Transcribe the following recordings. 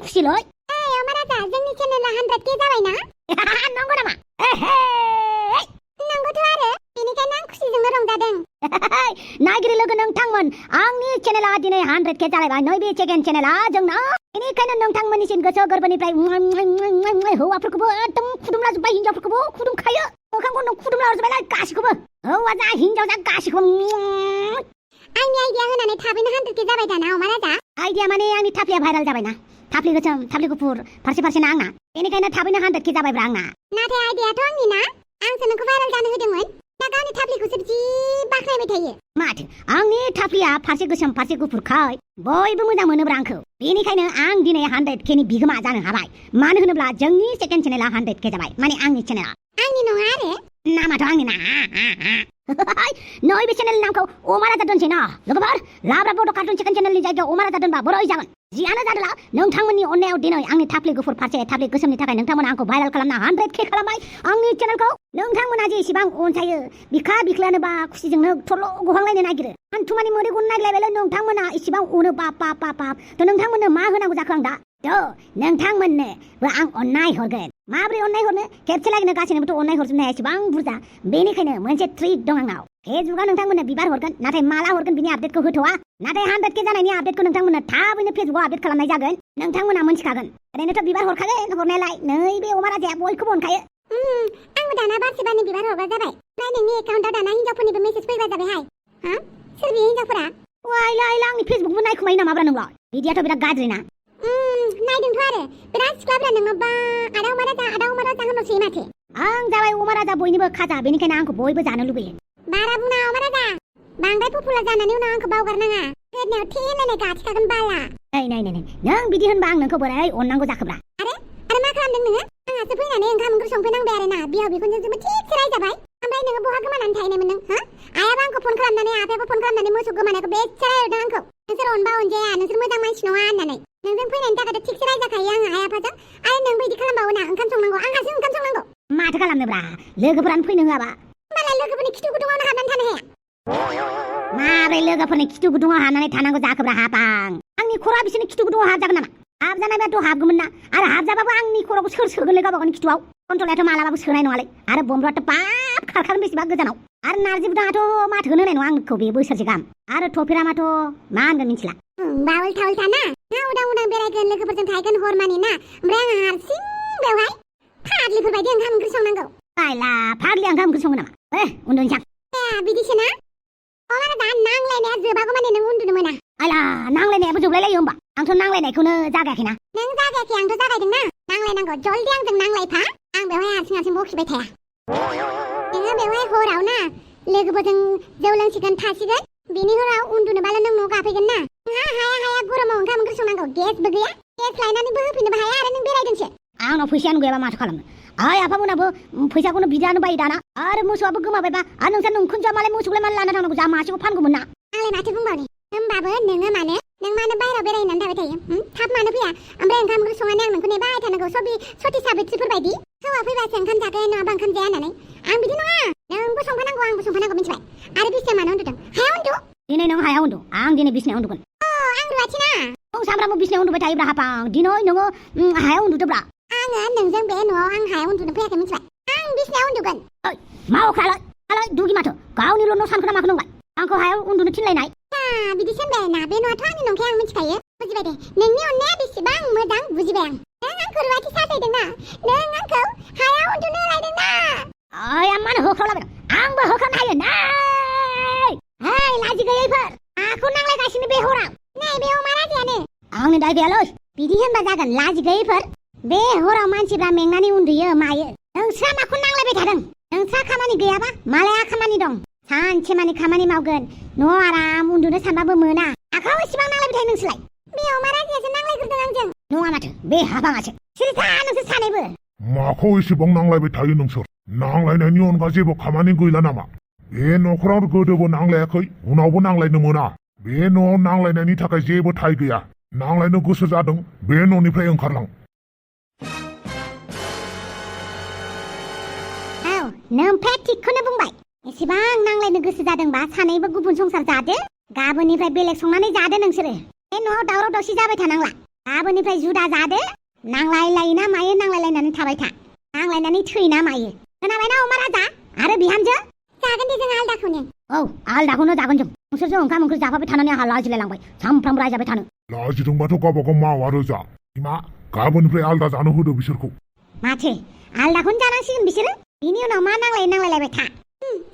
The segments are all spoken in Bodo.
खुसिलै अमा राजा जोंनि चेनेला 100k जाबायना नंगौ नामा नंगौथ' आरो बेनिखायनो आं खुसिजोंनो रंजादों नायगिरि लोगो नोंथांमोन आंनि चेनेला दिनै 100k जालायबाय नैबे सेकेन्ड चेनेला जोंना बेनिखायनो नोंथांमोननिसिम गोसो गोरबोनिफ्राय हौवाफोरखौबो एकदम खुदुमलाजोब्बाय हिनजावफोरखौबो खुदुमखायो मोखांखौ नों खुदुमलाजोब्बायलाय गासिखौबो हौवा जा हिनजाव जा गासिखौबो आंनि आइडिया होनानै थाबैनो 100k जाबाय दाना अमा राजा आइडिया माने आंनि थाफ्लिया भाइराल जाबायना थाफ्लि गोसोम थाफ्लि गुफुर फारसे ना आंना बेनिखायनो थाबैनो 100k जाबायब्रा आंना नाथाय आइडियाथ' आंनि ना आंसो नोंखौ भाइराल जानो होदोंमोन दा गावनि थाफ्लिखौसो बिदि बाख्नायबाय थायो माथो आंनि थाफ्लिया फारसे गोसोम फारसे गुफुरखाय बयबो मोजां मोनोब्रा आंखौ बेनिखायनो आं दिनै 100k नि बिगोमा जानो हाबाय मानो होनोब्ला जोंनि सेकेन्ड चेनेला 100k जाबाय माने आंनि चेनेला आंनि नङा आरो नामाथ' आंनि ना नैबे चेनेलनि नामखौ अमा राजा दोनसै ना लोगोफोर लाब्रा बड' कार्टुन सेकेन्ड चेनेलनि जायगायाव अमा राजा दोनबा बोरै जागोन जियानो जादोला नोंथांमोननि अननायाव दिनै आंनि थाफ्लि गुफुर फारसे थाफ्लि गोसोमनि थाखाय नोंथांमोना आंखौ भाइराल खालामना 100k खालामबाय आंनि चेनेलखौ नोंथांमोना जे इसेबां अनसायो बिखा बिख्लायानोबा खुसिजोंनो थरल' गहांलायनो नागिरो हान्थुमानि मोदै गनो नागिरलायबायलै नोंथांमोना इसेबां अनो बाप थ' नोंथांमोननो मा होनांगौ जाखो आं दा नोंथांमोननोबो आं अननाय हरगोन माब्रै अननाय हरनो खेबसे लागैनो गासैनोबोथ' अननाय हरजोबनो हाया एसेबां बुरजा बेनिखायनो मोनसे ट्रिट दं आंनाव फेसबुकआव नोंथांमोननो बिबार हरगोन नाथाय माला हरगोन बिनि आपडेटखौ होथ'वा नाथाय 100k जानायनि आपडेटखौ नोंथांमोननो थाबैनो फेसबुकआव आपडेट खालामनाय जागोन नोंथांमोना मोनथिखागोन ओरैनोथ' बिबार हरखागोन हरनायालाय नैबे अमा राजाया बयखौबो अनखायो आंबो दाना बारसेबारनि बिबार हरग्रा जाबाय ओमफ्राय नोंनि एकाउन्टाव दाना हिनजावफोरनिबो मेसेज फैग्रा जाबायहाय सोर बे हिनजावफोरा वाइला आंनि फेसबुकबो नायखुमायो नामाब्रा नोंलाय बिदियाथ' बिराद गाज्रि ना नायदोंथ' आरो बिराद सिख्लाफ्रा नोङोबा आदा अमा राजा होनहरसै माथो आं जाबाय अमा राजा बयनिबो खाजा बेनिखायनो आंखौ बयबो जानो लुबैयो बारा बुंना अमा राजा बांद्राय पपुलार जानानै उनाव आंखौ बावगारनाङा फेदेरनायाव थेलायनाय गाथिखागोन बाला नै नों बिदि होनबा आं नोंखौ बोरै अननांगौ जाखोब्रा आरो मा खालामदों नोङो आंहासो फैनानै ओंखाम ओंख्रि संफैनांबाय आरो ना बिहाव बिखुनजोजोंबो थिगसे रायजाबाय ओमफ्राय नोङो बहा गोमानानै थाहैनायमोन नों आयाबो आंखौ फन खालामनानै आफायाबो फन खालामनानै मोसौ गोमानायखौ बेसे रायहरदों आंखौ नोंसोर अनबा अनजाया नोंसोर मोजां मानसि नङा होननानै नोंजों फैनायनि थाखायथ' थिगसे रायजाखायो आङो आइ आफाजों आरो नोंबो बिदि खालामबावो ना ओंखाम संनांगौ आंहासो ओंखाम संनांगौ माथो खालामनोब्रा लोगोफोरानो फैनो होआबा होमबालाय लोगोफोरनि खिथु गुदुङावनो हाबनानै थानो हाया माब्रै लोगोफोरनि खिथु गुदुङाव हाबनानै थानांगौ जाखोब्रा हाबां आंनि खर'आ बिसोरनि खिथु गुदुङाव हाबजागोन नामा हाबजानायबाथ' हाबगौमोन ना आरो हाबजाबाबो आंनि खर'खौ सोर सोगोनलै गावबा गावनि खिथुआव कन्ट्रलाथ' मालाबाबो सोनाय नङालै आरो बम्ब्राथ' बाब खारखागोन बेसेबा गोजानाव आरो नारजि बुदाङाथ' माथो होनो होनाय नङा आंखौ बे बोसोरसे गाहाम आरो थफिरामाथ' मा होनगोन मिथिला बावल थावलथा ना उदां बेरायगोन लोगोफोरजों थाहैगोन हरमानि ना ओमफ्राय आंहा हारसिं बेवहाय फाग्लिफोर बायदि ओंखाम ओंख्रि संनांगौ आइला फाग्लि ओंखाम ओंख्रि सङो नामा उन्दुनोसै आं बिदिसो ना अमारा दा नांलायनाया जोबागौ माने नों उन्दुनो मोना आइला नांलायनायाबो जोबलायलायो होमबा आंथ' नांलायनायखौनो जागायाखैना नों जागायाखै आंथ' जागायदों ना नांलायनांगौ जल्दि आंजों नांलायफा आं बेवहाय हारसिं बखिबाय थाया नोङो बेवहाय हराव ना लोगोफोरजों जौ लोंसिगोन थासिगोन बिनि हराव उन्दुनोबाल' नों न'आव गाफैगोन ना हाया गरमाव ओंखाम ओंख्रि संनांगौ गेसबो गैया गेस लायनानैबो होफैनोबो हाया आरो नों बेरायदोंसो आंनाव फैसायानो गैयाबा माथो खालामनो आइ आफामोनाबो फैसाखौनो बिदानो बायो दाना आरो मोसौआबो गोमाबायबा आरो नोंसोर नोंखुनजोआ मालाय मोसौलाय मानो लाना थांनांगौ जा मासेखौ फानगौमोन ना आंलाय माथो बुंबावनो होमबाबो नों मानो बायराव बेरायनानै थाबाय थायो थाब मानो फैया ओमफ्राय ओंखाम ओंख्रि संनानै आं नोंखौ नेबाय थानांगौ सति साबित्रिफोर बायदि हौवा फैबासो ओंखाम जागोन नङाबा ओंखाम जाया होननानै आं बिदि नङा नोंबो संफानांगौ आंबो संफानांगौ मिथिबाय आरो बिसिया मानो उन्दुदों हायाव उन्दु दिनै नों हायाव उन्दु आं दिनै बिसिनायाव उन्दुगोन आं रुवाथि ना नों सामफ्रामबो बिसिनायाव उन्दुबाय थायोब्रा हापां दिनै नोङो हायाव उन्दुदोब्रा आङो नोंजों बे न'आव आं हायाव उन्दुनो फैयाखै मिथिबाय आं बिसिनायाव उन्दुगोन मावखालाय दुगि माथो गावनिल' न' सानखोना माखो नंबाय आंखौ हायाव उन्दुनो थिनलायनाय बिदि सानबाय ना बे न'आथ' आंनि नंखाय आं मिथिखायो बुजिबाय दे नोंनि अननाया बेसेबां मोजां बुजिबाय आं नों आंखौ रुवाथि साजायदों ना नों आंखौ हायाव उन्दुनो लायदों ना आं मानो होख्रावलाबायदों आंबो होख्रावनो हायो नै लाजि गैयैफोर आंखौ नांलायगासिनो बे हराव नै बे अमा राजायानो आंनि दाय गैयालै बिदि होनबा जागोन लाजि गैयैफोर बे हराव मानसिफ्रा मेंनानै उन्दुयो मायो नोंस्रा माखौ नांलायबाय थादों नोंस्रा खामानि गैयाबा मालाया खामानि दं सानसे मानि खामानि मावगोन न'आव आराम उन्दुनो सानबाबो मोना आखौ इसेबां नांलायबाय थायो नोंसोरलाय बे अमा राजायासो नांलायग्रोदों आंजों नङा माथो बे हाबाङासो सिरिथा नोंसोर सानैबो माखौ इसेबां नांलायबाय थायो नोंसोर नांलायनायनि अनगा जेबो खामानि गैला नामा बे न'खराव गोदोबो नांलायाखै उनावबो नांलायनो मोना बे न'आव नांलायनायनि थाखाय जेबो थाय गैया नांलायनो गोसो जादों बे न'निफ्राय ओंखारलां नोमफाया थिगखौनो बुंबाय एसेबां नांलायनो गोसो जादोंबा सानैबो गुबुन संसार जादो गाबोननिफ्राय बेलेग संनानै जादो नोंसोरो बे न'आव दावराव दावसि जाबाय थानांला गाबोननिफ्राय जुदा जादो नांलायलायोना मायो नांलायलायनानै थाबाय था नांलायनानै थैना मायो खोनाबायना अमा राजा आरो बिहामजो जागोन दे जों आलदाखौनो औ आलदाखौनो जागोन जों नोंसोरजों ओंखाम ओंख्रि जाफाबाय थानानै आंहा लाजिलायलांबाय सामफ्रामबो रायजाबाय थानो लाजिदोंबाथ' गावबागाव माव आरो जा बिमा गाबोननिफ्राय आलदा जानो होदो बिसोरखौ माथो आलदाखौनो जानांसिगोन बिसोरो बिनि उनाव मा नांलायलायबाय था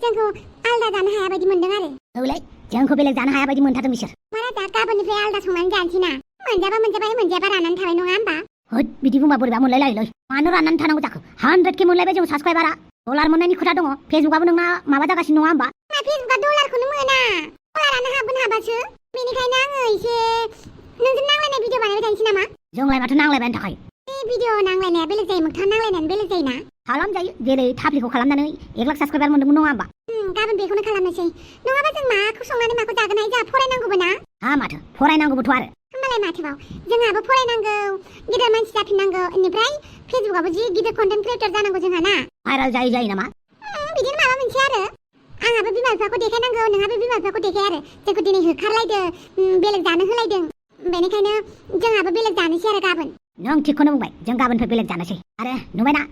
जोंखौ आलदा जानो हाया बायदि मोनदों आरो औलै जोंखौ बेलेग जानो हाया बायदि मोनथारदों बिसोर मारा दा गाबोननिफ्राय आलदा संनानै जानोसै ना मोनजाबा मोनजायाबा राननानै थाबाय नङा होमबा होद बिदि बुंबा बोरैबा मोनलायलायोलै मानो राननानै थानांगौ जाखो 100K मोनलायबाय जों साबसक्राइबारा डलार मोननायनि खोथा दङ फेसबुकआबो नोंना माबा जागासिनो नङा होमबा मा फेसबुकआ डलारखौनो मोना डलारानो हाबासो बेनिखायनो आङो एसे नोंजों नांलायनाय भिडिअ बानायबाय थानोसै नामा जोंलाय माथो नांलायबायानो थाखाय बे भिडिअ नांलायनाया बेलेग जायो मोगथां नांलायनायानो बेलेग जायोना खालामजायो जेरै थाफ्लिखौ खालामनानै 1 लाख साबसक्राइबार मोनदोंमोन नङा होमबा गाबोन बेखौनो खालामनोसै नङाबा जों माखौ संनानै माखौ जागोन हाय जोंहा फरायनांगौबो ना हा माथो फरायनांगौबोथ' आरो होमबालाय माथोबाव जोंहाबो फरायनांगौ गिदिर मानसि जाफिननांगौ बेनिफ्राय फेसबुकआवबो जि गिदिर कन्टेन्ट क्रिएटर जानांगौ जोंहा ना भाइरेल जायो नामा बिदिनो माबा मोनसे आरो आंहाबो बिमा बिफाखौ देखायनांगौ नोंहाबो बिमा बिफाखौ देखाय आरो जोंखौ दिनै होखारलायदों बेलेग जानो होलायदों बेनिखायनो जोंहाबो बेलेग जानोसै आरो गाबोन नों थिगखौनो बुंबाय जों गाबोननिफ्राय बेलेग जानोसै आरो नुबायना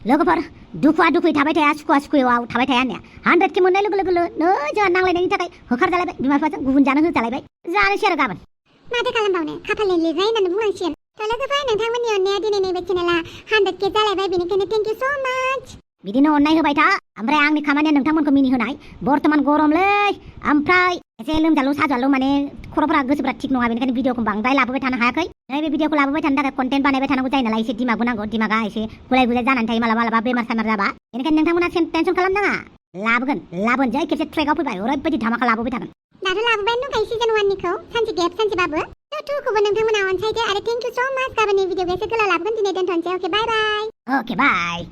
लोगोफोर दुखुआ दुखुयै थाबाय थाया सुखुआ सुखुआव थाबाय थाया होननाया 100K मोननाय लोगो लोगो जोंहा नांलायनायनि थाखाय होखारजालायबाय बिमा बिफाजों गुबुन जानो होजालायबाय जानोसै आरो गाबोन माथो खालामबावनो खाफालनि लिरनाय होननानै बुंनांसिगोन थ' लोगोफोर नोंथांमोननि अननाया दिनै नैबे चेनेला 100K जालायबाय बेनिखायनो थेंक इउ स' माच बिदिनो अननाय होबाय था ओमफ्राय आंनि खामानिया नोंथांमोनखौ मिनिहोनाय बर्तमान गरमलै ओमफ्राय एसे लोमजालु साजालु माने खर'फोरा गोसोफोरा थिग नङा बेनिखायनो भिडिअखौ बांद्राय लाबोबाय थानो हायाखै नैबे भिडिअखौ लाबोबाय थानो थाखाय कन्टेन्ट बानायबाय थानांगौ जायो नालाय एसे दिमागबो नांगौ दिमागा एसे गुलाय गुजाय जानानै थायो मालाबा बेमार सेमार जाबा बेनिखायनो नोंथांमोना टेनसन खालामनाङा लाबोगोन जै खेबसे ट्रेकआव फैबाय ओरैबायदि धामाका लाबोबाय थागोन दाथ' लाबोबाय दंखायो सिजन 1निखौ सानसे गेप सानसेबाबो थ' 2खौबो नोंथांमोना अनसायदो आरो थेंक इउ स' माच गाबोननि भिडिअखौ एसे गोलाव लाबोगोन दिनै दोनथ'नोसै अके बाय ओके बाय